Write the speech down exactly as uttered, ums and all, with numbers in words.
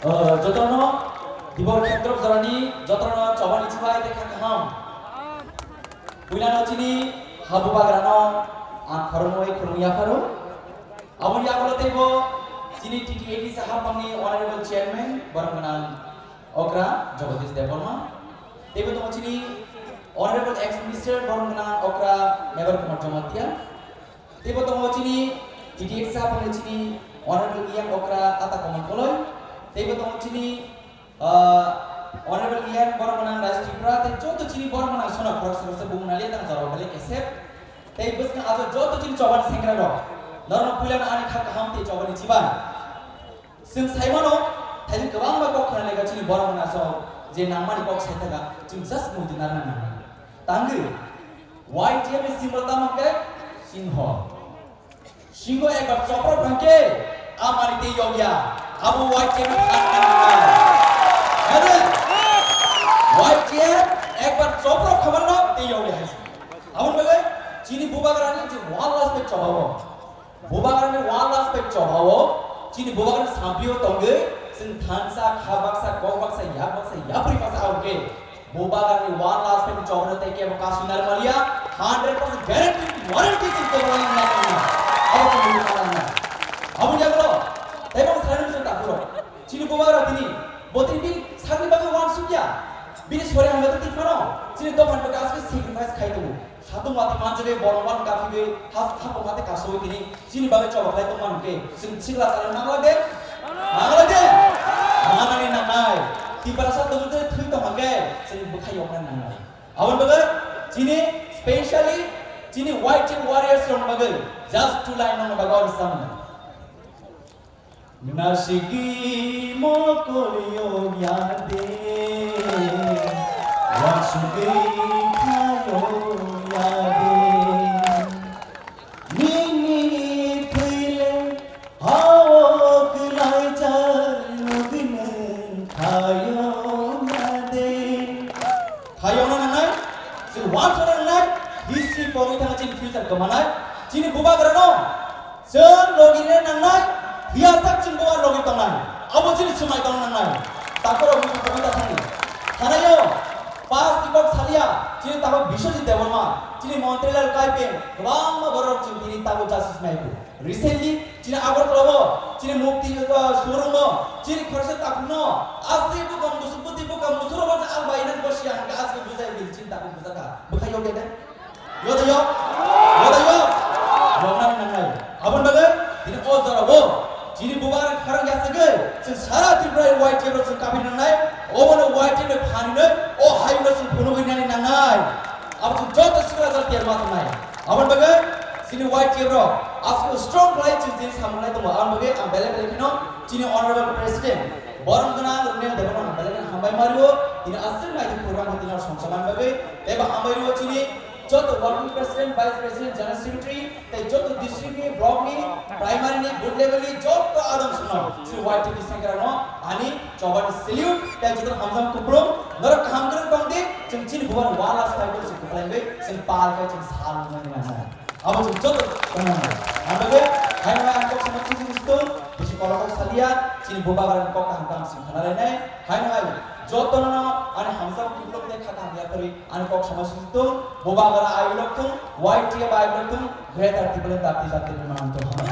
Jotono Dibor Khetrop jorani jotono chobani chibai tei kha kaham. Puilano chini habu bagrano ang khoroknwi khoroknwi yapharo. Aboni yagulo teibo chini T T A D C hapangni honorable chairman borok gwnang okra Jagadish Debbarma. Teibo tongo chini honorable ex minister borok gwnang okra Mebar Kumar Jamatia. Teibo tongo chini T T A D C hapangni chini honorable E M okra Ata Kamal Koloi. Teibo tongo chini Ah, honorable E M borok gwnang Rais Tripura tei joto chini borok gwnang sono khoroksa khoroksa bumung naliya tang jorao belai kesep. Tei bwskang ajo joto chini chobani sengra rok. Norokno puilano ani kha kaham tei chobani chibai. Chwng saimano, thaidi kwbangma kok khwnalaikha chini borok gwnang so je nangmani kok saithaga, chwng just muitu narna nangna. Tangwi, Y T F ni symbol tamo khe singho. Singo ekbar chopro phangke, amani tei yogya, abo Y T F ni thang thang thang. Ede, Y T F ekbar chopro khamarno tei yogya hai. Aboni bagwi chini bubagrani je one last page chobao. Bubagrani one last page chobao, chini bubagrani sampio tongwi, chwng thansa, kha baksa, kok baksa, yak baksa, yapri baksa aurke. Bubagrani one last page chobro tei kebo kasu narmaliya, hundred percent guarantee, warranty se kebo lang lang lang. Abo se mulu kalang lang. Abo jagro, tei bang sarai se takuro. Chini bubagra tini, botini bini sakni bagwi one sukya. Bini sore hamya tei tiphano, chini dokan bagwi aske sacrifice khai tubu. Satung wati manjagwi borok wan kaphigwi has-, hapung hati kasui tini chini bagwi choba khlai tongmani hwnkhe chwng sikla chana nangla de? Nangla de? Nangnani nangnai. Tiprasa tongwi twi tongma khe chwng bwkhai yokna nangnai. Aboni bagwi chini specially chini Y T F warriors rok bagwi just two line nangma bagwi oro samung. Nasigi mokol yogya de, wasugwi khayo yade. Nini thwile hao kwlaichar nugwi nwng khayo yade. Khayokna nangnai, chini wansokna nangnai, history pogwi thangkha chini future kwmanai, chini bubagrano chwng logi rina nangnai, phiya sak chwng bubagra logi tongnai, abo chini swmai tongna nangnai. Takhorok muitu pogwi ta thangni. Thanaio, pass ni kok salia, chini tabuk Biswajit Debbarma, chini Montri Lal Kaipeng, kwbangma borok chwng tini tabuk justice naibu. Recently, chini Agartala o, chini Mukti, uh, showroom o, chini khoroksa takhukno, aswk bwkha musuk, bwtwi bwkha musuk rok bachai ang bai nang bosi ang khe aswk bujai bil chini takhuk bujaka. Bwkha yok ya de? Yok de yok? Yok de yok? Yok nang nang nai. Aboni bagwi, tini o jora o, chini bubagra kharang ya segwi, chwng sara Tripura Y T F rok chwng kaphi nang nai, obono Y T F ni phanwi nai, o hayung no chwng phunugwi nani nang nai. Abo chwng joto sikla jora tiyar ma tongnai. Aboni bagwi chini Y T F rok aswk strong khlai chwng chini samung nai tongo. Aboni bagwi ang belai belai kheno chini honorable president borom gwnang Runel Debbarma belai kheno hambai mario. Tini aswk naithok program khe tini songcha man bagwi. Tei bo hambai rio chini joto working president, vice president, general secretary tei joto district ni, block ni, primary ni, booth level ni joto adong songno chini Y T F ni sengra no ani chobani salute tei joto hamjak kupulung. Norok kaham kwrwng tong di, chwng chini bubagra wala sai ko chwng kwplai bai chwng pal kai chwng sal nang nang. Abo chwng joto tongmani. Ang bagwi haino hai ang kok sama chini chini sitwng, bisi kolok kok salia, chini bubagra ni kok kaham kaham sing khana lainai. Haino hai jotono ani hamsa bukhuk tei kha kaham yapharwi ani kok sama chini sitwng, bubagra ai lok thung, Y T F ai lok thung, Greater Tipraland Dati Jati ni manang thung.